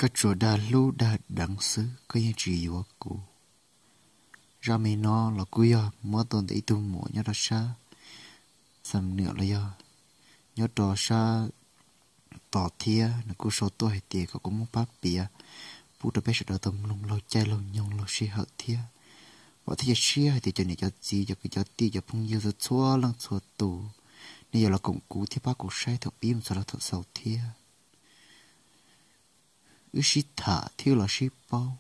Koj tsuas dag hlub dag deev xwb, koj yeej tsis yuav kuv. Zaj me no los kuj yog muab tau ntawm ib tug muam nyob rau sab Xam Nuam los yog nyob rau sab tod thiab, nws kuj sau tuaj hais tias kom kuv muab pab piav pub rau peb sawv daws tau mloog laug caij laug nyoog laug sij hawm thiab. Vam thiab cia siab hais tias cov niam cov txiv, cov kwv cov tij, cov phooj ywg txhua txhua leej txhua tus, nej yuav los koom kuv thiab pab kuv saib thaum pib mus txog rau thaum xaus thiab. Wb sib tham thiab los sib paub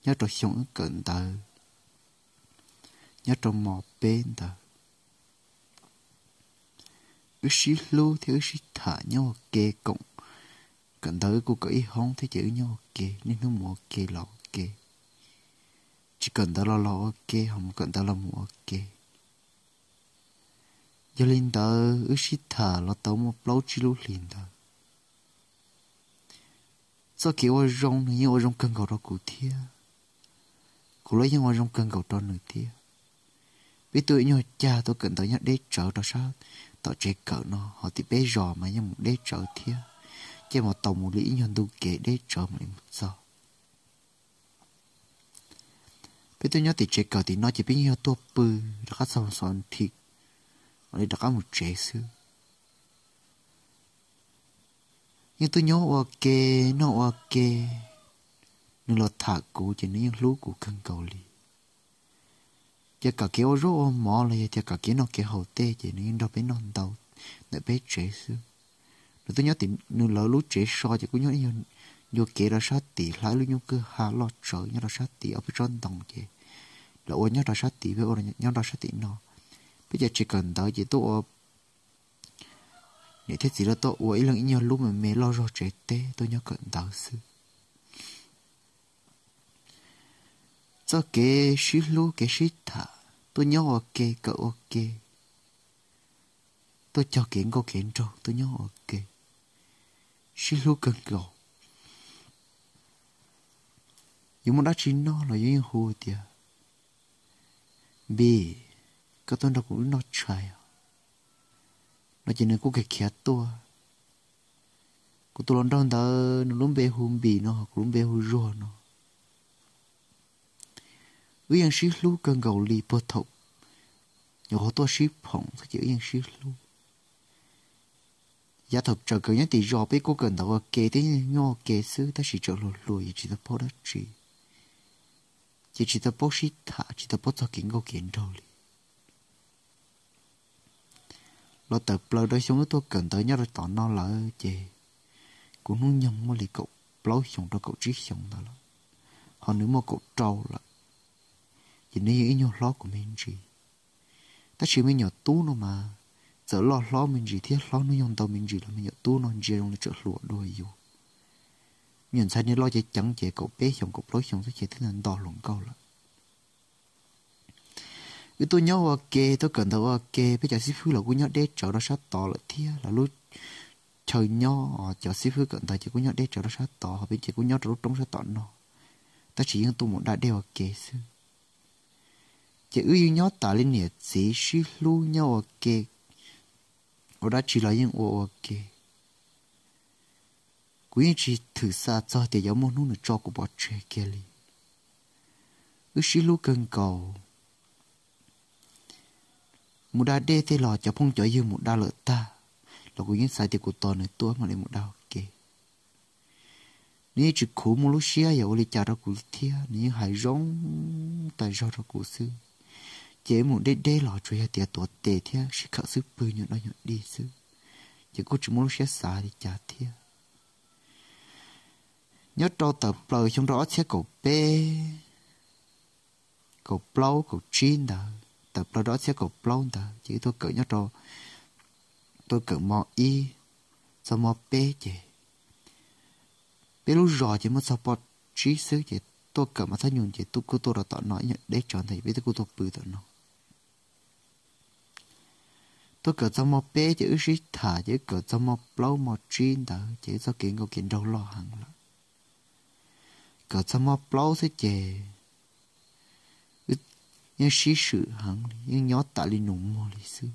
nyob rau xyoo wb kawm ntawv, nyob rau mos peb ntawd. Wb sib hlub thiab wb sib tham nyob ua ke koom. Kawm ntawv wb kuj kawm ib hoob thiab ces wb nyob ua ke, niaj hnub mus ua ke los ua ke. Tsis kawm ntawv los los ua ke, ho mus kawm ntawv los mus ua ke. Yog li ntawd wb sib tham los tau muaj plaub tsib lub hlis ntawd. Txoj kev ua zoo nws yeej ua zoo kawg nkaus rau kuv thiab, kuv los yeej ua zoo kawg nkaus rau nws thiab. Peb tuaj ib nyuag cag tuaj kawm ntawv nyob deb tsawv rau sab tom tsev kawm no, ho tim peb zos mas yeej mus deb tsawv thiab, ces mus tau mus li ib nyuag ntu kev deb tsawv mam li mus txog. Peb tuaj nyob tim tsev kawm tim no ces peb yeej yog tuaj pw rov qab txog xov nthi, mam li rov qab mus tsev xwb. Yeej tuaj nyob ua ke, noj ua ke. Nws los tham kuv ces nws yeej hlub kuv kawg nkaus li. Ces kom kev ua zaub ua mov los yog tias kom kev noj kev haus tej ces nws yeej nrog peb noj ntau ntawm peb tsev xwb. Nws tuaj nyob tim nws lawv lub tsev so ces kuj nyob ib nyuag ncua kev rau sab tid, hla ib lub nyuag kwj ha loj tsawv nyob rau sab tid ob peb tsob ntoo ces lawv ua nyob rau sab tid, peb ua nyob rau sab tim no. Peb cov tsev kawm ntawv ces tuaj ua, niam thiab txiv lawv tuaj ua ib leeg ib nyuag lub me me loj zog tsev teb tuaj nyob kawm ntawv xwb. Txoj kev sib hlub kev sib tham, tuaj nyob ua ke kawm ua ke, tuaj cog kev nkauj kev nraug tuaj nyob ua ke, sib hlub kawg nkaus. Yus muaj dab tsi noj los yus yeej hu tias, Npis, koj tuaj nrog kuv wb noj tshais os, no ces nws kuj khiav khiav tuaj. Kuv tus hluas nraug ntawd nws lub npe hu Npis no, kuv lub npe hu Zuag no. Wb yeej sib hlub kawg nkaus li puag thaum nyuam qhuav tuaj sib phoom xwb ces wb yeej sib hlub. Yav thaum tseem kawm nyob tim zos peb kuj kawm ntawv ua ke thiab nyob ua ke xwb, tab sis tseem hluas hluas ces tsis tau paub dab tsi, ces tsis tau paub sib tham, tsis tau paub txog kev nkauj kev nraug li. Los tawm plaws rau xyoo wb tuaj kawm ntawv nyob rau tom no lawm ces kuv hnub nyoog muaj li kaum plaub xyoos rau kaum tsib xyoos ntawd lawm, ho nws muaj kaum rau lawm, ces nws yog ib nyuag hlob kuv me ntsis. Tab sis me nyuam tub no mas txawm loj hlob me ntsis thiab hlob hnub nyoog ntau me ntsis los me nyuam tub no ntsia zoo li tseem hluas dua yus. Me nyuam ntxhais niag loj ceev ceev ces kaum peb xyoos kaum plaub xyoos xwb ces twb nto hluas nkauj lawm. Wb tuaj nyob ua ke, tuaj kawm ntawv ua ke, peb cov xib fwb los kuj nyob deb tsawv rau sab tod lawm thiab, lawv lub chaw nyob cov xib fwb kawm ntawv ces kuj nyob deb tsawv rau sab tod, ho peb ces kuj nyob rau lub roob sab tom no, tab sis yeej tuaj mus da dej ua ke xwb. Ces wb yeej nyob tas li niam txiv sib hlub nyob ua ke, ua dab tsi los yeej ua ua ke. Kuv yeej tsis thwm xa txog tias yuav muaj hnub nws tso kuv pov tseg kiag li. Wb sib hlub kawg nkaus. Mus da dej tej los cov phooj cov ywg mus da lawm tag, los kuv yeej xav tias kuv tos nws tuaj mam li mus da ua ke. Nws yeej tsis khuv muaj lub siab yog ua li cas rau kuv li thiab, nws yeej hais zoo tas zog rau kuv xwb. Ces wb mus deb deb los tsuas yog tias tuav tes thiab sib khawm xub pwg nyuag dog nyuag dig xwb, ces kuj tsis muaj lub siab xav li cas thiab. Nyob rau tawm plaws xyoo rau ob txhiab kaum peb, kaum plaub kaum tsib ntawd, tawm plaws rau ob txhiab kaum plaub ntawd ces wb tuaj kawm nyob rau, tuaj kawm mos ib txog mos peb ces peb lub zos ces muaj txog poj tsib xwb ces tuaj kawm mas thab nyus ces kuj tuaj rau tom no ib nyuag deb tsawv ntawd ces peb twb kuj tuaj pw tom no. Tuaj kawm txog mos peb ces wb sib tham ces wb kawm txog mos plaub mos tsib ntawd ces wb txoj kev nkauj kev nraug loj heev lawm. Kawm txog mos plaub xwb ces yeej sib swm heev li, yeej nyob tas li nus muag li xwb.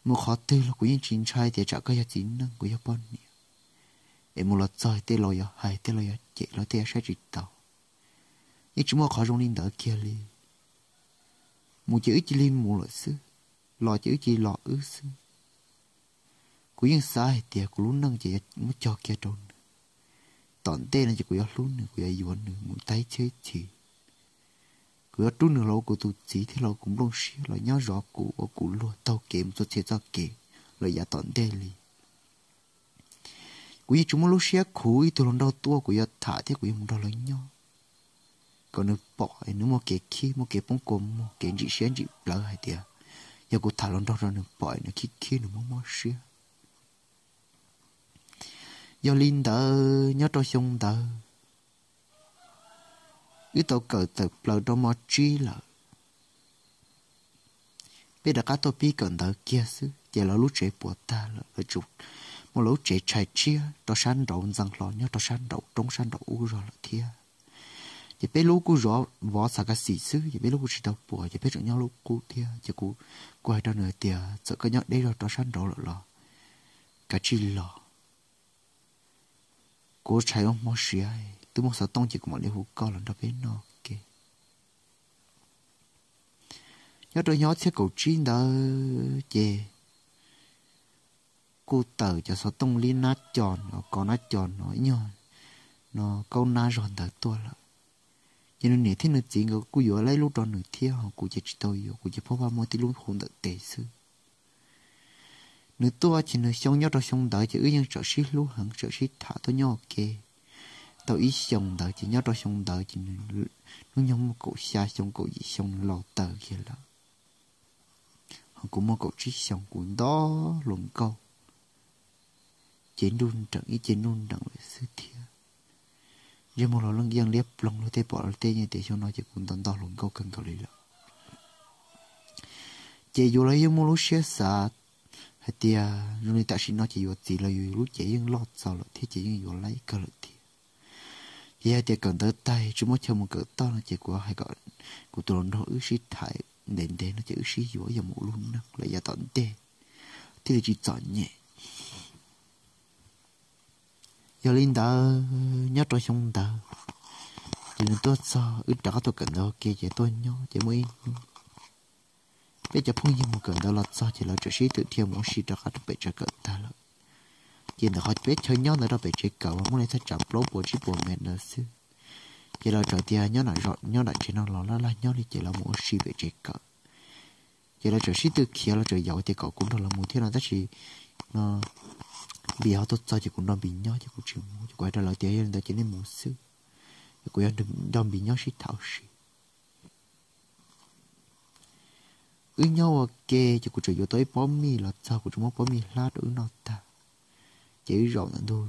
Mus qhov twg los kuv yeej tsis ntshai tias tsam koj yog txiv neej kuv yog poj niam, Es mus los txog tej laus yuav hais, tej laus yuav cem, los tej yuav saib tsis taus. Yeej tsis muaj qhov zoo li ntawd kiag li. Mus ces wb cia li mus lawm xwb, los ces wb cia li los wb xwb. Kuv yeej xav hais tias kuv lub neej ces yuav muab cog kiag rau nws. Tom ntej no ces kuv yuav hlub nws, kuv yuav yuav nws mus tag ib txhiab ib txhis. Kuv yuav rub nws los ua kuv tus txiv thiab los ua kuv nplooj siab, los nyob zov kuv, ua kuv luag taug kev mus txoj txhia txoj kev lawm yav tom ntej li. Kuv yeej tsis muaj lub siab khuv ib tug hluas nraug tuaj, kuv yuav tham thiab kuv yuav mus nrog lawv nyob, kom nws pom nws muaj kev khib, muaj kev poob kua muag, kev ntsim siab ntsim plawv hais tias yog kuv tham hluas nraug rau nws pom, nws khib khib, nws mob mob siab. Yog li ntawd nyob rau xyoo ntawd, wb tau kawm tawm plaws rau mos tsib lawm, peb rov qab tuaj pib kawm ntawv kiag xwb ces lawv lub tsev puas tag lawm, lawv tsuas muaj lawv lub tsev tshais tshiab rau sab nraud ntxeev hlo nyob rau sab nraud roob sab nraud ub zog lawm thiab. Ces peb lub kuj zov vov xav ka xim xwb, ces peb lub kuj tsis tau puas, ces peb tseem nyob lub qub thiab. Ces kuv, kuv hais rau nws tias txawm koj nyob deb zog rau sab nraud lawm los kav tsij los, kuv ua tshais ua hmo siav, twb muaj xov tooj ces kuv mam li hu koj los nrog peb noj ke. Nyob rau xyoo ob txhiab kaum tsib ntawd ces kuj tawm cov xov tooj li nab co no, kov nab co no, ib nyuag no kaub nab zog ntawd tuaj lawm. Ces nws niam thiab nws txiv nkawd kuj yuav laib lub rau nws thiab, ho kuv ces tsis tau yuav, kuv ces phob paj muaj tib lub hu ntawm tes xwb. Nws tuaj ces nws xyoo nyob rau xyoo ntawd ces wb yeej tseem sib hlub heev, tseem sib tham tuaj nyob ua ke. Tau ib xyoos ntawd ces nyob rau xyoo ntawd ces nws hnub nyoog muaj kaum xya xyoo kaum yim xyoo nws laus taws kiag lawm. Ho kuv muaj kaum tsib xyoos, kuv nto hluas nkauj, ces nruj nreem ib ce nruj nreem lawm xwb thiab. Ntsej muag los yeej liab ploog, luag tej pom luag tej yeej tias xyoo no ces kuv nto nto hluas nkauj kawg nkaus li lawm. Ces yuav los yeej muaj lub siab xav hais tias zoo li tam sim no ces yuav txiv los yus lub cev yeej loj txaus lawm thiab ces yeej yuav laib kawg lawm thiab. Ces yog tias kawm ntawv tag tsis muaj chaw mus kawm toj no ces kuv hais kom kuv tus hluas nraug wb sib tham ntev ntev no ces wb sib yuav ib yam mus ua lub neej lawm yav tom ntej thiaj li tsis txom nyem. Yog li ntawd nyob rau xyoo ntawd ces nws tuaj txog, wb rov qab tuaj kawm ntawv ua ke ces tuaj nyob ces muaj ib hnub peb cov phooj ywg mus kawm ntawv los txog ces lawv txawm sib tw dhia mus ua si rov qab rau pem tsev kawm tag lawm. Ces ntawm qhov peb chaw nyob ntawd rau pem tsev kawm uas muaj li thaj tsam plaub puas tsib puas mev ntawd xwb. Ces lawv txawm tias nyob nram zos nyob nram tsev no los laj laj nyob li ces lawv mus ua si pem tsev kawm. Ces lawv txawm sib tw khiav, lawv txawm yaum tias kom kuv nrog lawv mus thiab no tab sis no Npis ho tuaj txog ces kuv nrog Npis nyob ces kuv tsis mus, ces kuv hais rau lawv tias yog li ntawd ces nej mus xwb, ces kuv yuav nrog Npis nyob sib tham ua si. Wb nyob ua ke ces kuv tseem yuav tau ib pob mij los txog, kuv tseem muab pob mij hlab rau wb noj tag. Ces wb zaum ntawm ntug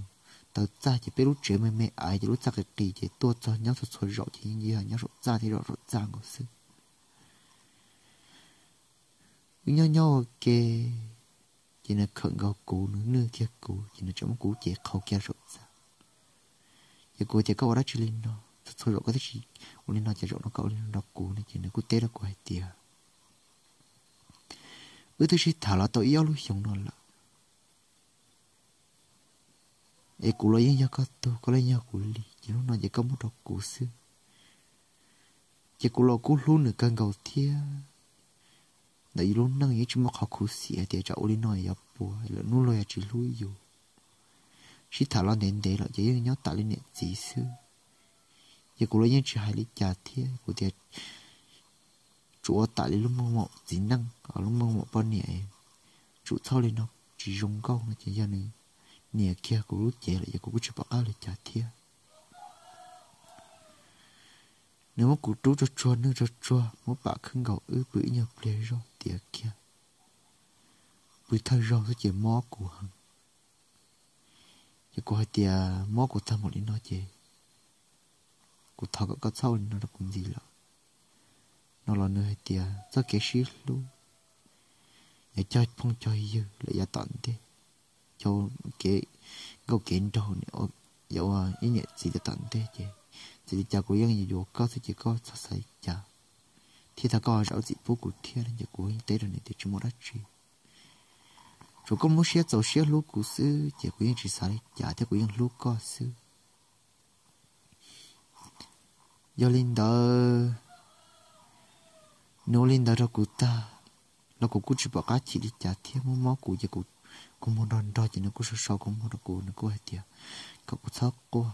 taw txaj ces peb lub tsev me me aiv ces lub txaj qis qis ces tuaj txog nyob txhua txhua zaum ces yeej yog nyob saum txaj thiab zaum saum txaj nkaus xwb. Wb nyob nyob ua ke ces nws khawm nkaus kuv, nws nwj kiag kuv ces nws tseem muab kuv cev qhau kiag saum txaj. Ces kuv tias koj ua dab tsi li no, txhua txhua zaum koj twb tsis ua li no ces zaum no koj ua li no rau kuv no ces nws kuj teb rau kuv hais tias wb twb sib tham los tau ib ob lub xyoos no lawm, es kuv los yeej yog koj tug, koj los yeej yog kuv li, ces hnub no ces koj muab rau kuv xwb. Ces kuv los kuj hlub nws kawg nkaus thiab. Ntawm yus lub neej yeej tsis muaj qhov khuv xim hais tias tsam ua li no yuav puas lawm hnub luag yuav tsis hlub yus. Sib tham los ntev ntev lawm ces yeej nyob tam li niam txiv xwb. Ces kuv los yeej tsis hais li cas thiab, kuv tias tsuas ua tam li lub meej mom txiv neej, lub meej mom poj niam, tsuas txhob li no, tsis zoo nkauj no ces yog nws nias kiag kuv lub cev lawm ces kuv kuj tsis pom qab li cas thiab. Nws muab kuv rub tsuag tsuag, nwj tsuag tsuag, muab pam khwb nkaus wb pw ib nyuag pliag zog tiav kiag. Pw thawj zaug xwb ces mob kuv heev. Ces kuv hais tias mob kuv tag npaum li no ces kuv thov kom koj txhob ua li no rau kuv ntxiv lawm. No los nws hais tias txoj kev sib hlub yuav cog phooj cog ywg lawm yav tom ntej, cog kev nkauj kev nraug, yuav ua ib niam txiv tom ntej ces txawm li cas kuv yeej yuav yuav koj xwb ces koj txhob xav li cas, thiab thov koj zam lub txim pub kuv thiab no ces kuv yeej teb rau nws tias tsis muaj dab tsi. Thaum koj muab siab txaus siab hlub kuv xwb ces kuv yeej tsis xav li cas thiab kuv yeej hlub koj xwb. Yog li ntawd, nws ua li ntawd rau kuv tag los kuv kuj tsis pom qab chim li cas thiab, muab mob kuv ces kuv, kuv muag nrog nrog ces nws kuj sau sau kuv muag rau kuv, nws kuj hais tias kom kuv txhob quaj.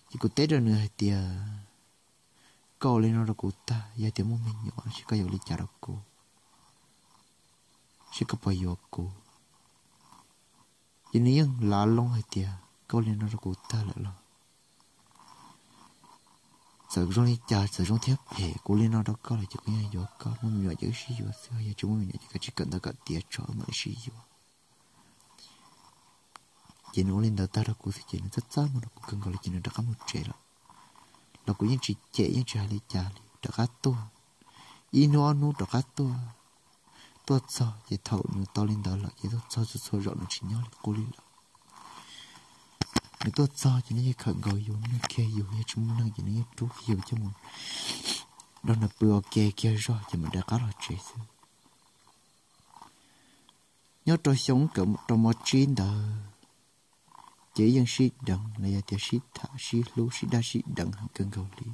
Ces kuv teb rau nws hais tias, koj ua li no rau kuv tag, yog tias muaj me nyuam seb koj yuav ua li cas rau kuv, seb koj puas yuav kuv. Ces nws yeej lav loo hais tias koj ua li no rau kuv tag lawm los txawm zoo li cas txawm zoo thiab phem, kuv ua li no rau koj los ces kuv yeej yuav koj, muaj me nyuam ces wb sib yuav xwb, yog tsis muaj me nyuam ces koj tsis kawm ntawv kom tiav tso wb mam li sib yuav. Ces nws ua li ntawd tag rau kuv xwb ces nws txaj txaj muag rau kuv kawg nkaus li ces nws rov qab mus tsev lawm. Los kuv yeej tsis cem yeej tsis hais li cas li, rov qab tuaj ib hnub ob hnub rov qab tuaj. Tuaj txog ces thaum nws tau li ntawd lawm ces tuaj txog txhua txhua zaus nws tsis nyob li qub li lawm. Nws tuaj txog ces nws yeej khawm nkaus yus, nws kiag yus, yog tsis muaj neeg ces nws yeej rub kiag yus coj mus nrog nws pw ua ke kiag zog ces mam rov qab los tsev xwb. Nyob rau xyoo kawm rau mos tsib ntawd ces yeej sib deev los yog tias sib tham sib hlub sib daj sib deev heev kawg nkaus li.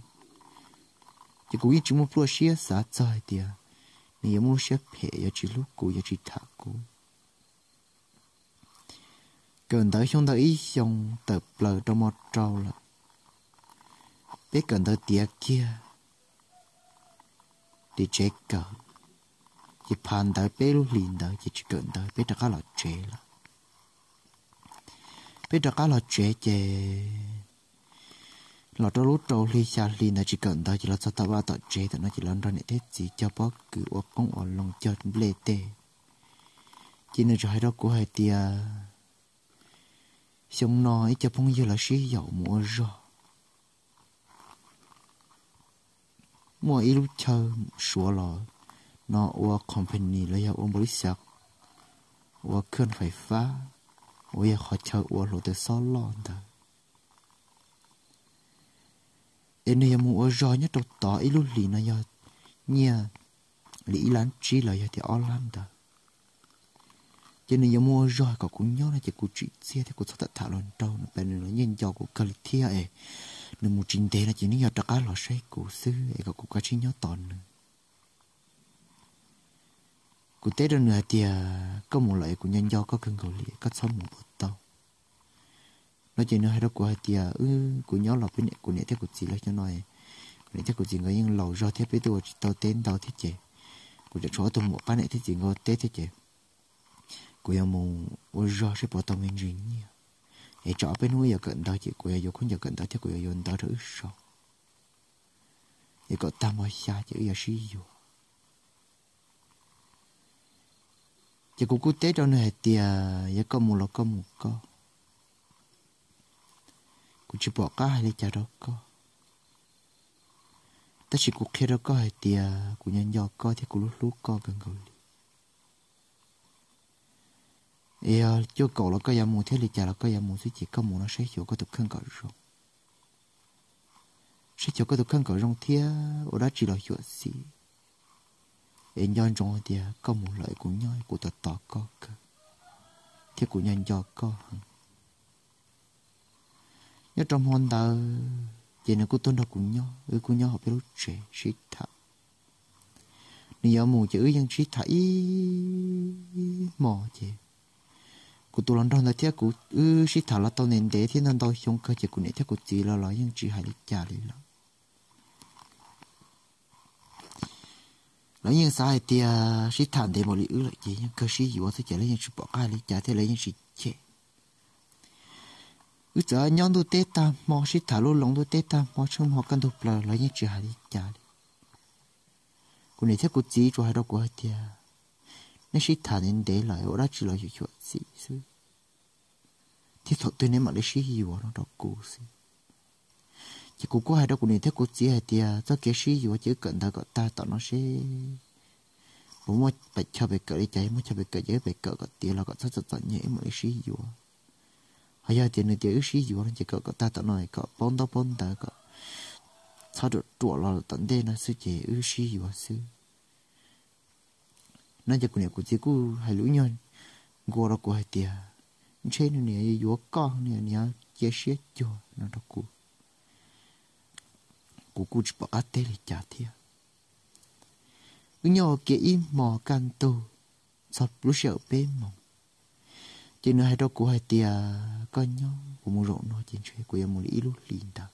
Ces kuv yeej tsis muaj pluaj siab xav txog hais tias nws yuav muaj lub siab phem yuav tsis hlub kuv yuav tsis tham kuv. Kawm ntawv xyoo ntawd ib xyoo tawm plaws rau mos rau lawm, peb kawm ntawv tiav kiag tim tsev kawm, ces phav ntawd peb lub hlis ntawd ces tsis kawm ntawv peb rov qab los tsev lawm. Peb rov qab los tsev ces los rau lub rau hli xya hli ntawd tsis kawm ntawv ces los txog tom vaj tom tsev tom no ces los nrog niam thiab txiv cog pob kws ua qoob ua loo cog nplej tej. Ces nws txawm hais rau kuv hais tias xyoo no ib co phooj ywg lawv sib yaum mus ua zog, muaj ib lub chaw Suav los no ua company los yog ua npaum li xav ua khwj fais fab uas yog qhov chaw ua hluav taws xob loj ntawd. Es nws yuav mus ua zog nyob rau tod ib lub hlis no yog nyiaj li ib lab tsib los yog tias ob lab ntawd. Ces nws yuav mus ua zog kom kuv nyob no ces kuv tsim txiaj thiab kuv txhob tham tham los nraug nws, nws los yeej nco kuv kawg li thiab es nws mus tsis ntev no ces nws yog rov qab los saib kuv xwb es kom kuv kav tsij nyob tos nws. Kuv teb rau nws hais tias koj mus lawm es kuv nco nco koj kawg nkaus li, koj txhob mus puas tau? No ces nws hais rau kuv hais tias wb, kuv nyob los peb niam, kuv niam thiab kuv txiv lawv cov no, kuv niam thiab kuv txiv nkawd yeej laus zog thiab peb twb ua tsis tau teb ntau thiab ces kuv tseem tshuav ob tug muam pab niam thiab txiv nkawd teb thiab ces kuv yuav mus ua zog seb puas tau me ntsis nyiaj es tsam ob peb hnub wb yuav kawm ntawv ces kuv yuav yuav khaub ncaws kawm ntawv thiab kuv yuav yuav ntawv rau wb sau es kom tag hmo xya ces wb yuav sib yuav. Ces kuv kuj teb rau nws hais tias yog koj mus los koj mus koj, kuv tsis pom qab hais li cas rau koj, tab sis kuv qhia rau koj hais tias kuv nco nco koj thiab kuv hlub hlub koj kawg nkaus li. Es yog cuaj kaum los koj yuav mus thiab li cas los koj yuav mus xwb ces koj mus no saib xyuas koj tus kheej kom zoo, saib xyuas koj tus kheej kom zoo thiab ua dab tsi los xyuam xim. Es nco ntsoov hais tias koj mus lawm kuv nyob kuv tos tos koj kawg thiab kuv nco nco koj heev. Nyob rau hmo ntawd ces nws kuj tuaj nrog kuv nyob, wb kuj nyob hauv peb lub tsev sib tham. Nws yuav mus ces wb yeej sib tham ib hmo ces kuv tus hluas nraug ntawd thiab kuv wb sib tham los tau ntev ntev thiab ntau ntau xyoo kawg ces kuv niam thiab kuv txiv los los yeej tsis hais li cas li lawm. Lawv yeej xav hais tias sib tham ntev npaum li wb lawm ces yeej kawg sib yuav xwb ces lawv yeej tsis pom qab li cas thiab lawv yeej tsis cem. Wb txawm nyob ntuj teb tag hmo sib tham lub loo ntuj teb tag hmo tsheej hmo kaj ntug plaws los yeej tsis hais li cas li. Kuv niam thiab kuv txiv tsuas hais rau kuv hais tias nej sib tham ntev ntev lawm ua dab tsi los xyuam xim xwb, thiab thaum twg neb mam li sib yuav no rau kuv xwb. Ces kuv kuj hais rau kuv niam thiab kuv txiv hais tias txoj kev sib yuav ces wb kawm ntawv kom tag tom no seb puas muaj pes chaw pes kawm li cas, yog muaj chaw pes kawm ces wb pes kawm kom tiav los kom txhob txom txom nyem wb mam li sib yuav. Ho yog tias nws tias wb sib yuav no ces kawm kom tag tom no kom paub ntaub paub ntawv kom txhob ruam ruam los tom ntej no xwb ces wb sib yuav xwb. No ces kuv niam kuv txiv kuj hais lus nyuag nkaus rau kuv hais tias, ntshe nws niam yuav koj, nws niam cia siab cuag no rau kuv. Kuv kuj tsis pom qab teb li cas thiab. Wb nyob ua ke ib hmos kaj ntug, txog lub sij hawm peb moos, ces nws hais rau kuv hais tias, koj nyob, kuv mus zaum no ces ntshe kuv yuav mus li ib lub hlis ntawd.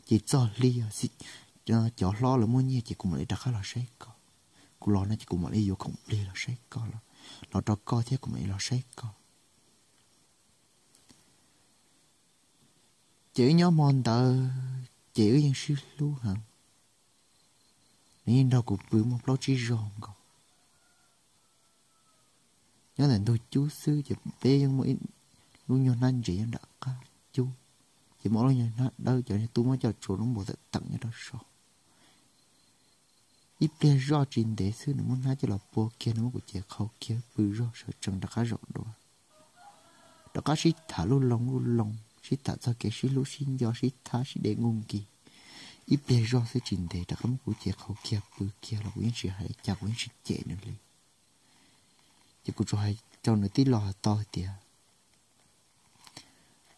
Ces txog hli, cov hlob lawv muaj nyiaj ces kuv mam li rov qab los saib koj. Kuv los no ces kuv mam li yuav khoom plig los saib koj, los rau koj thiab kuv mam li los saib koj. Ces wb nyob hmo ntawd ces wb yeej sib hlub heev. Nws yeej nrog kuv pw muaj plaub tsib zaug nkaus. Nyob ntawm ntug cub xwb ces peb yeej muaj lub nyuag hnab ntses nyob nram qab cub, ces muaj lub nyuag hnab dawb, cov tub muab coj tsuav lub npau tawm teem nyob rau saum. Ib pliag zoj tsis ntev xwb nws muab hnab coj los pua kiag, nws muab kuv cev qhau kiag, pw zog sawv tsees rov qab zaum dua. Rov qab sib tham lub loo lub loo, sib tham txog kev sib hlub sib nco sib thab sib de nkuj nkis. Ib pliag zoj xwb tsis ntev rov qab muab kuv cev qhau kiag pw kiag los kuv yeej tsis hais li cas, kuv yeej tsis cem nws li. Ces kuv tsuas hais rau nws tib lo has tau hais tias,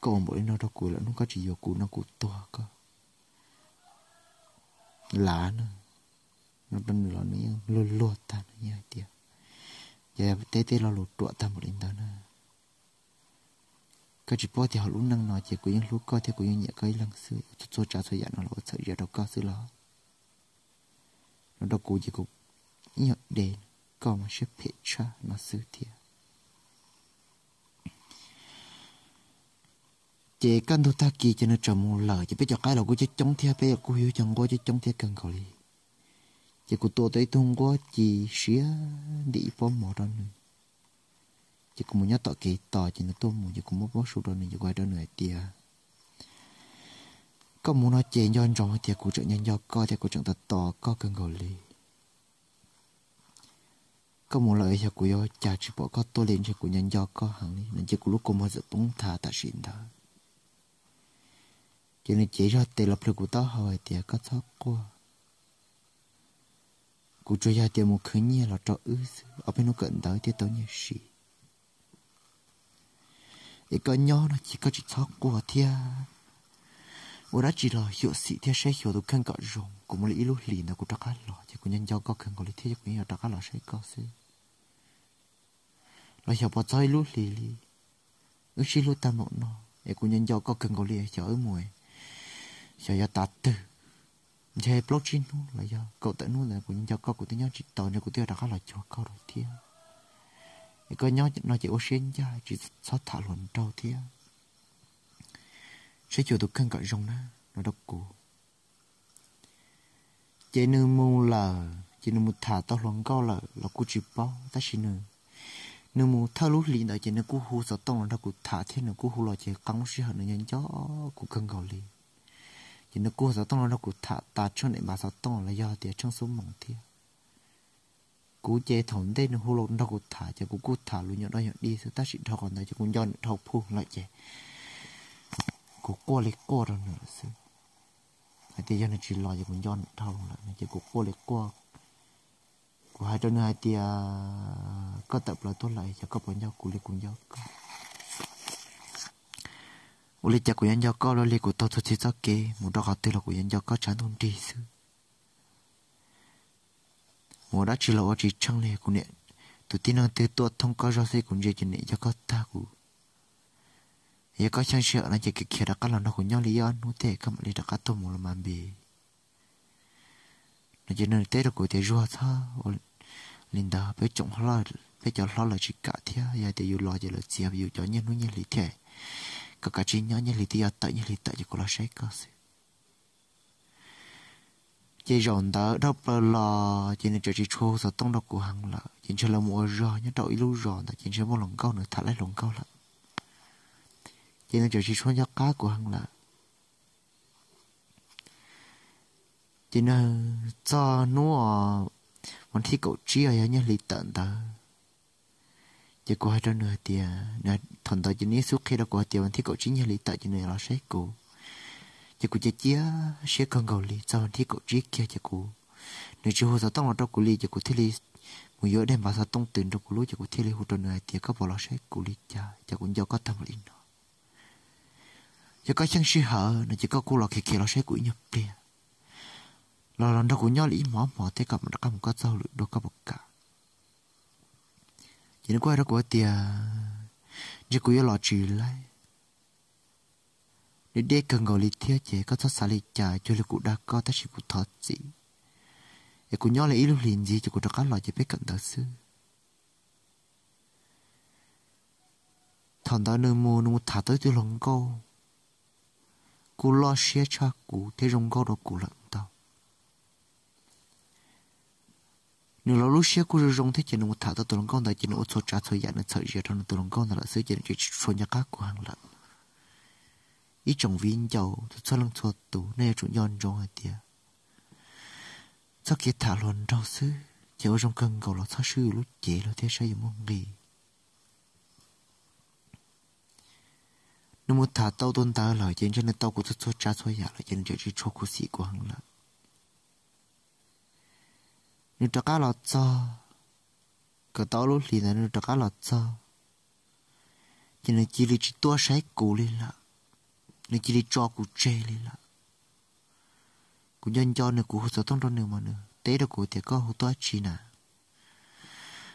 koj ua npaum li no rau kuv lawm, hnub koj tsis yuav kuv no kuv tuag koj lav na. Nws los nws yeej luag luag tag, nws yeej hais tias, yog teb tej lo lus ruam tag npaum li ntawd na, koj tsis paub tias hauv lub neej no ces kuv yeej hlub koj thiab kuv yeej nyiam koj ib leeg xwb, txhua tsav txhua yam no los ua txhawm zia rau koj xwb los? No rau kuv ces kuv ib nyuag de, koj mas siab phem tshaj no xwb thiab. Ces kaj ntug tag kis ces nws txawm mus lawm, ces peb cov qaib los kuj coob coob thiab, peb kuj yug cov nquab coob coob thiab kawg nkaus li. Ces kuv tua tau ib tug nquab ci siab ntim ib pob mov rau nws. Ces kuv mus nyob tom kev tos, ces nws tuaj mus, ces kuv muab pob su rau nws, ces kuv hais rau nws hais tias, koj mus no ces nco ntsoov hais tias kuv tseem nco nco koj thiab kuv tseem tos tos koj kawg nkaus li. Koj mus lawm yog kuv yuav cas tsis pom koj tuaj li, ntshe kuv nco nco koj heev li no. Ces kuv lub kua muag txawm poob nthav tam sim ntawd. Ces nws cev zog tes los plhws kuv taub hau hais tias, koj txhob quaj, kuv tsuas yog hais tias mus khwv nyiaj los rau wb xwb, ob peb hnub kawm ntawv thiaj tau nyiaj siv. Es koj nyob no ces koj tsis txhob quaj thiab, ua dab tsi los xyuam xim thiab saib xyuas tus kheej kom zoo. Kuv mus li ib lub hlis ntawd kuv rov qab los ces kuv nco nco koj kawg nkaus li thiab, kuv yeej yuav rov qab los saib koj xwb. Los xyov puas txog ib lub hlis li, wb sib hlub tag npaum no es kuv nco nco koj kawg nkaus li, xyov wb mus, xyov yuav tav twg, ntshe plaub tsib hnub los yog kaum tawm hnub ntawd kuv nco nco koj kuv twb nyob tsis tau, ntshe kuv twb yuav rov qab los cuag koj rau thiab. Es koj nyob no ces ua siab ncaj, tsis txhob tham hluas nraug thiab, saib xyuas tus kheej kom zoo na, no rau kuv. Ces nws mus lawm, ces nws mus tham tau hluas nkauj lawm los kuj tsis paub, tab sis nws, nws mus thawj lub hlis ntawd ces nws kuj hu xov tooj los nrog kuv tham thiab, nws kuj hu los ces qee lub sij hawm nws nco nco kuv kawg nkaus li. Ces nws kuj hu xov tooj los nrog kuv tham tas tsheej daim npav xov tooj los yog tias tsheej xub moos thiab. Kuv ces thaum ntej nws hu los nrog kuv tham ces kuv kuj tham lus nyuam doj nyuam dig xwb, tab sis dhau qhov ntawd ces kuv nco nws dhau phu lawm ces kuv quaj li quaj rau nws lawm xwb. Hais tias yog nws tsis los ces kuv nco nws dhau lawm no ces kuv quaj li quaj. Kuv hais rau nws hais tias, koj tawm plaws tuaj lawm, xyov koj puas nco kuv li kuv nco koj. Ua li cas kuv yuav nco koj luaj li, kuv taug txhua txhia txoj kev mus rau qhov twg los kuv yuav nco koj tshav ntuj nrig xwb. Mus ua dab tsi los ua tsis tsheej li, kuv niam tus tib neeg twg tuaj thoob koj zog xwb kuv ntsia ces niam yog koj tag kuv. Yog koj xyeej sij hawm no ces khiav rov qab los nrog kuv nyob li ib ob hnub thiab koj mam li rov qab tuaj mus los mas npe. No ces nws teb rau kuv tias, Zuag, txhob ua li ntawd, peb tsoom, peb cov hlob lawv tsis kam thiab, yog tias yus los ces lawv txiav yus cov nyiaj hnub nyiaj hlis thiab. Koj kav tsij nyob, nyiaj hlis twb yuav tawm, nyiaj hlis tawm ces kuv los saib koj xwb. Ces zaum ntawd dhau plaws los ces nws txawm tsis tshua hu xov tooj rau kuv heev lawm, ces ntshe lawv mus ua zog nyob rau ib lub zos ntawd ces ntshe muaj hluas nkauj, nws tham laib hluas nkauj lawm. Ces nws txawm tsis tshua nco qab kuv heev lawm. Ces nws txog hnub uas vas thib kaum tsib uas yog nyiaj hlis tawm ntawd, ces kuv hais rau nws hais tias, thaum ntawd ces nws yeej xub qhia rau kuv hais tias vas thib kaum tsib nyiaj hlis tawm ces nws los saib kuv. Ces kuv cia cia siab kawg nkaus li, txog vas thib kaum tsib kiag ces kuv, nws tsis hu xov tooj los rau kuv li ces kuv thiaj li mus yuav daim npav xov tooj twg rau kuv lub, ces kuv thiaj li hu rau nws hais tias koj puas los saib kuv li cas, ces kuv nco koj tag npaum li no. Yog koj xyeej sij hawm no ces koj kuj los khiav khiav los saib kuv ib nyuag pliag, los los nrog kuv nyob li ib hmos hmo thiab kom mam rov qab mus koj txoj hauj lwm dua, koj puas kam? Ces nws kuj hais rau kuv tias ntshe kuv yuav los tsis laib, nws deb kawg nkaus li thiab ces koj txhob xav li cas, cuag li kuv dag koj tab sis kuv thov txim, es kuv nyob li ib lub hlis ntxiv ces kuv rov qab los ces peb kawm ntawv xwb. Thaum ntawd nws mus nws mus tham tau ib tug hluas nkauj kuj loj siab tshaj kuv thiab zoo nkauj rau kuv lawm ntau. Nws los lub siab kuj zoo zoo thiab ces nws mus tham tau tus hluas nkauj ntawd ces nws ua txhua tsav txhua yam nws txhawm zia rau nws tus hluas nkauj ntawd lawm xwb ces nws tseem tshuav nco qab kuv heev lawm. Ib tsoom viv ncaus txhua leej txhua tus nej yuav tsum nco ntsoov hais tias txoj kev tham hluas nraug xwb ces ua zoo kawg nkaus los txhob swb yus lub cev los thiab saib yus muaj nqis. Nws mus tham tau tus ntawd lawm ces ntshe nws tau kuv txhua txhua tsav txhua yam lawm ces nws tseem tsis tshua khuv xim kuv heev lawm. Nws rov qab los txog, kawm tau ob lub hlis ntawd nws rov qab los txog, ces nws cia li tsis tuaj saib kuv li lawm, nws cia li tso kuv tseg li lawm. Kuv nco nco nws, kuv hu xov tooj rau nws mas nws teb rau kuv tias koj hu tuaj dab tsi na?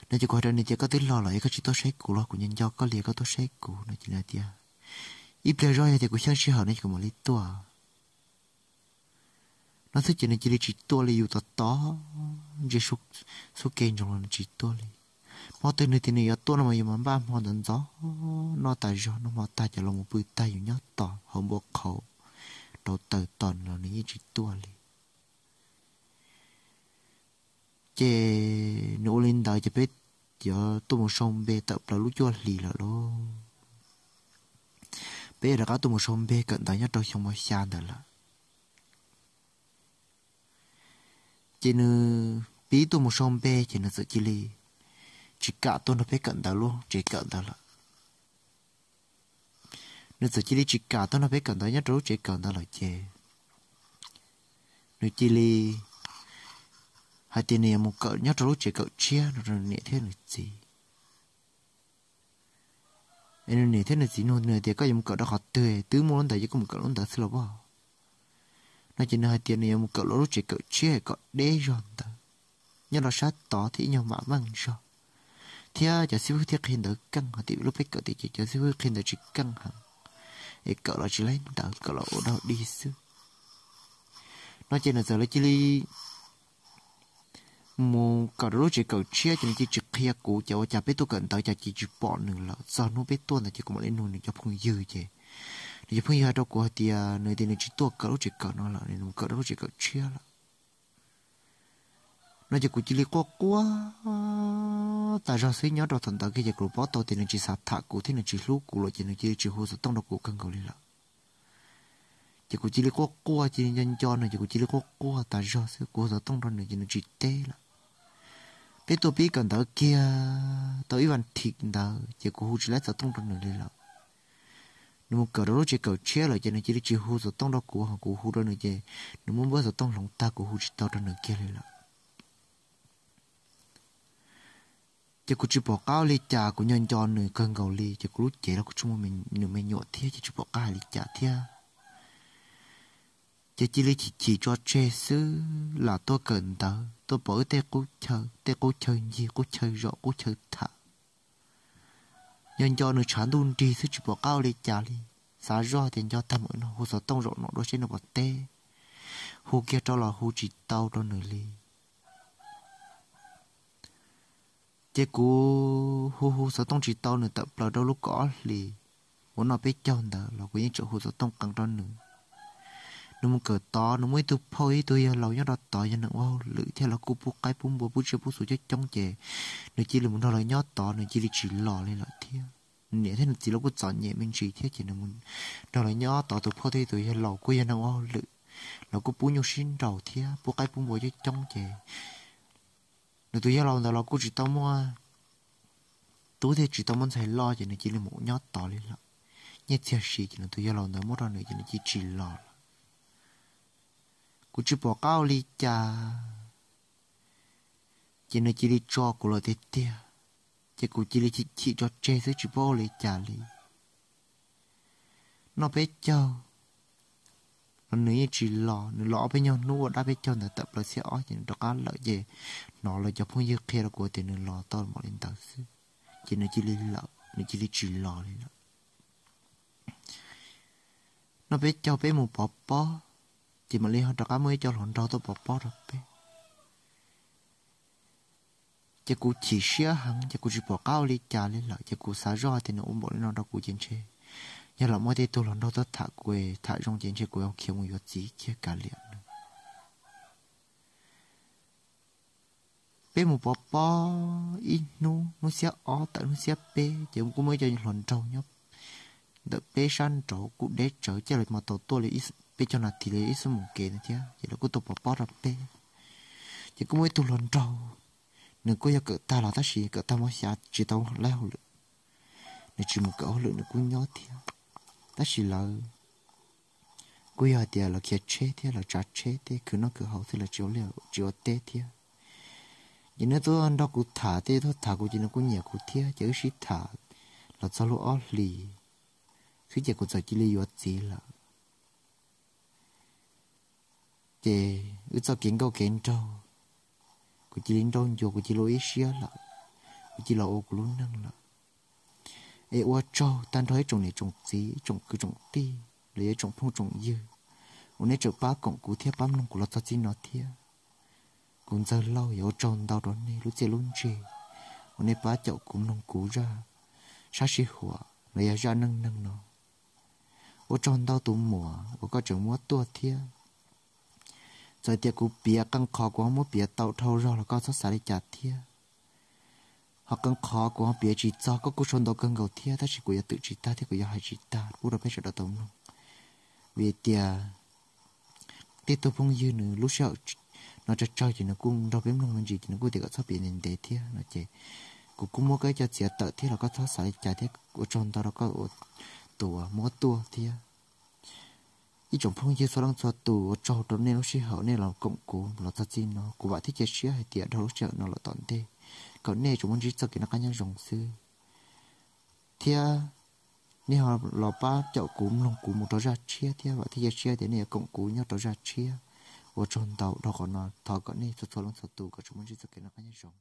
No ces kuv hais rau nws tias koj twb los lawm es koj tsis tuaj saib kuv los kuv nco nco koj li koj tuaj saib kuv no ces nws tias ib pliag zog yog tias kuv xyeej sij hawm no ces kuv mam li tuaj no xwb ces nws cia li tsis tuaj li, yus tos tos ntsia xub kev ntsoov los nws tsis tuaj li. Hmo twg nws tias nws yuav tuaj no mas yus mas npaj hmo ntxov ntxov noj tas zog, noj hmo tag ces los mus pw tag yus nyob tos hauv npua qhauv rau taws tos nws los nws yeej tsis tuaj li. Ces nws ua li ntawd ces peb yuav tuaj mus sau npe tawm plaws lub cuaj hlis lawm lauj. Peb yuav rov qab tuaj mus sau npe kawm ntawv nyob rau xyoo mos xya ntawd lawm. Ces nws pib tuaj mus sau npe ces nws txawm cia li tsis kam tuaj nrog peb kawm ntawv lub tsev kawm ntawd lawm. Nws txawm cia li tsis kam tuaj nrog peb kawm ntawv nyob rau lub tsev kawm ntawd lawm ces nws cia li hais tias nws yuav mus kawm nyob rau lub tsev kawm tshiab no rau nws niam thiab nws txiv. Es nws niam thiab nws txiv nug nws tias koj yuav mus kawm rau qhov twg, twb muaj lub ntawd ces koj mus kawm lub ntawd xwb los as. No ces nws hais tias nws yuav mus kawm lub tsev kawm tshiab kom deb zog ntawd, nyob rau sab tod thiab ib nyuag mam meej zog, thiab cov xib fwb thiaj qhia ntawv keej, hais tias lub peb kawm tias ces cov xib fwb qhia ntawv tsis keej heev, es kawm los tsis laib ntawv, kawm los ua dog dig xwb. No ces nws txawm cia li mus kawm rau lub tsev kawm tshiab ces nws cia li tsis qhia kuv, ces ua cas peb tuaj kawm ntawv cas cia li tsis pom nws lawm. Txog hnub peb tuaj ntawd ces kuv mam li nug nws cov phooj ywg ces nws cov phooj ywg hais rau kuv hais tias nws tias nws tsis tuaj kawm lub tsev kawm no lawm, nws mus kawm rau lub tsev kawm tshiab lawm. No ces kuv cia li quaj quaj tas zog xwb, nyob rau thaum ntawd kiag ces kuv paub tau tias nws tsis xav tham kuv thiab nws tsis hlub kuv lawm ces nws cia li tsis hu xov tooj rau kuv kawg nkaus li lawm. Ces kuv cia li quaj quaj, cia li nco nco nws ces kuv cia li quaj quaj tas zog xwb, kuv hu xov tooj rau nws ces nws tsis teb lawm. Peb tuaj pib kawm ntawv kiag tau ib vas thiv ntawd ces kuv hu tsis laib xov tooj rau nws li lawm. Nws mus kawm rau lub tsev kawm tshiab lawm ces nws cia li tsis hu xov tooj rau kuv, ho kuv hu rau nws ces nws muab npawb xov tooj hloov tag, kuv hu tsis tau rau nws kiag li lawm. Ces kuv tsis pom qab ua li cas, kuv nco nco nws kawg nkaus li ces kuv lub cev los kuv tsis muaj nws me nyuam thiab ces tsis pom qab hais li cas thiab. Ces cia li chim chim tso tseg xwb, lam tuaj kawm ntawv tuaj pom wb tej qub chaw, tej qub chaw ncig, qub chaw zom, qub chaw tham. Nco nco nws tshav ntuj nrig xwb tsis pom qab ua li cas li. Xav zoj tias nco tag mam hu xov tooj zaum no dua seb nws puas teb. Hu kiag rau los hu tsis tau rau nws li. Ces kuv hu hu xov tooj tsis tau nws tawm plaws rau lub kaum ob hlis uas noj peb caug ntawd los kuv yeej tseem hu xov tooj qees rau nws. Nws mus kawm tod, nws muaj ib tug phauj ib tug yawg laus nyob rau tod, yog neeg ua hauj lwm thiab los kuj pub qaib pub npua pub tsiaj pub txhu coob coob ces nws cia li mus nrog lawv nyob tod, nws cia li tsis los li lawm thiab. Nws niam thiab nws txiv los kuj txom nyem me ntsis thiab ces nws mus nrog lawv nyob tod, tus phauj thiab tus yawg laus kuj yog neeg ua hauj lwm, los kuj pub nyuj sib nraus thiab pub qaib pub npua coob coob ces nws tus yawg laus ntawd los kuj tsis tau muaj tub thiab tsis tau muaj ntxhais loj ces nws cia li mus nyob tod li lawm. Nyiaj txiag si ces nws tus yawg laus ntawd muab rau nws ces nws cia li tsis los lawm. Kuv tsis pom qab ua li cas, Ces nws cia li tso kuv lawm tiag tiag, ces kuv cia li chim chim tso tseg xwb tsis paub ua li cas li. Noj peb caug los nws yeej tsis los, nws los ob peb nyuag hnub ua dab peb caug ntawd tawm plaws xiab ob ces nws rov qab lawm ces hnov lawv cov phooj ywg qhia rau kuv tias nws los tau npaum li ntawd xwb, ces nws cia li lawm, nws cia li tsis los li lawm. Noj peb caug peb mus pov pob, ces mam li ho rov qab muaj ib co hluas nraug tuaj pov pob rau peb. Ces kuv chim siab heev ces kuv tsis pom qab ua li cas li lawm ces kuv xav zoj tias nws ua npaum li no rau kuv ces ntshe yog los muaj tej tug hluas nraug tuaj tham kuv, tham zoo ces ntshe kuv yuav khiav mus yuav txiv kiag kav liam nws. Peb mus pov pob ib hnub, hnub xiab ob tawm hnub xiab peb ces kuj muaj ib co hluas nraug nyob ntawm peb sab nraud kuj deb tsawv, caij los mas tau tuaj li peb caug nas this li ib xuab moos kev ntawd thiab, ces lawv kuj tuaj pov pob rau peb. Ces kuj muaj ib tug hluas nraug, nws kuj yog kawm tag los tab sis kawm tag muaj xya tsis tau laib hauj lwm, nws tsis mus kawm hauj lwm nws kuj nyob thiab. Tab sis lawv kuj yog hais tias lawv khiav tsheb thiab lawv tsav tsheb tej khwv noj khwv haus xwb, lawv tsis ua teb thiab. Ces nws tuaj nrog kuv tham, tej tuaj tham kuv ces nws kuj nyiam kuv thiab, ces wb sib tham los txog lub ob hlis xwb ces kuv txawm cia li yuav txiv lawm. Ces wb txoj kev nkauj kev nraug, kuv cia li nrauj ncua, kuv cia li ua ib siab lawm, kuv cia li los ua kuv lub neej lawm. Es ua tsaug tag nrho ib tsoom niam tsoom txiv, ib tsoom kwv tsoom tij los yog ib tsoom phooj tsoom ywg uas nej tseem pab koom kuv thiab pab mloog kuv los txog txij no thiab. Kuv Ntxawg Lauj yuav ua tsaug ntau rau nej lub txiaj lub ntsig uas nej pab caum kuv mloog kuv zaj sab sij huam los yog zaj neej neeg no. Ua tsaug ntau tus muam uas koj tseem muab tuaj thiab. Txawm tias kuv piav qee qhov kuv ho muab piav tau dhau zog los koj txhob xav li cas thiab. Ho qee qhov kuv ho piav tsis txog koj kuj sau ntau kawg nkaus thiab, tab sis kuv yuav twm tsis tag thiab kuv yuav hais tsis tag pub rau peb sawv daws tau mloog. Vim tias tej tug phooj ywg nws lub sij hawm no tsawg tsawg ces nws kuj nrog peb mloog me ntsis ces nws kuj tias kom txhob piav ntev ntev thiab no ces kuv kuj muab koj coj txiav tawm thiab los koj txhob xav li cas thiab. Ua tsaug ntau rau koj ua tus muab tuaj thiab. Ib tsoom phooj ywg txhua leej txhua tus, ua tsaug rau nej lub sij hawm nej los koom kuv los txog txij no. Kuv vam thiab cia siab hais tias dhau lub sij hawm no los tom ntej kom nej tsuas muaj ntsib txoj kev noj qab nyob zoo xwb, thiab nej ho los pab caum kuv mloog kuv mus rau zaj tshiab thiab. Vam thiab cia siab tias nej yuav koom kuv nyob rau zaj tshiab. Ua tsaug ntau dhau qhov no, thov kom nej txhua txhua leej txhua tus kom tsuas muaj ntsib txoj kev noj qab nyob zoo.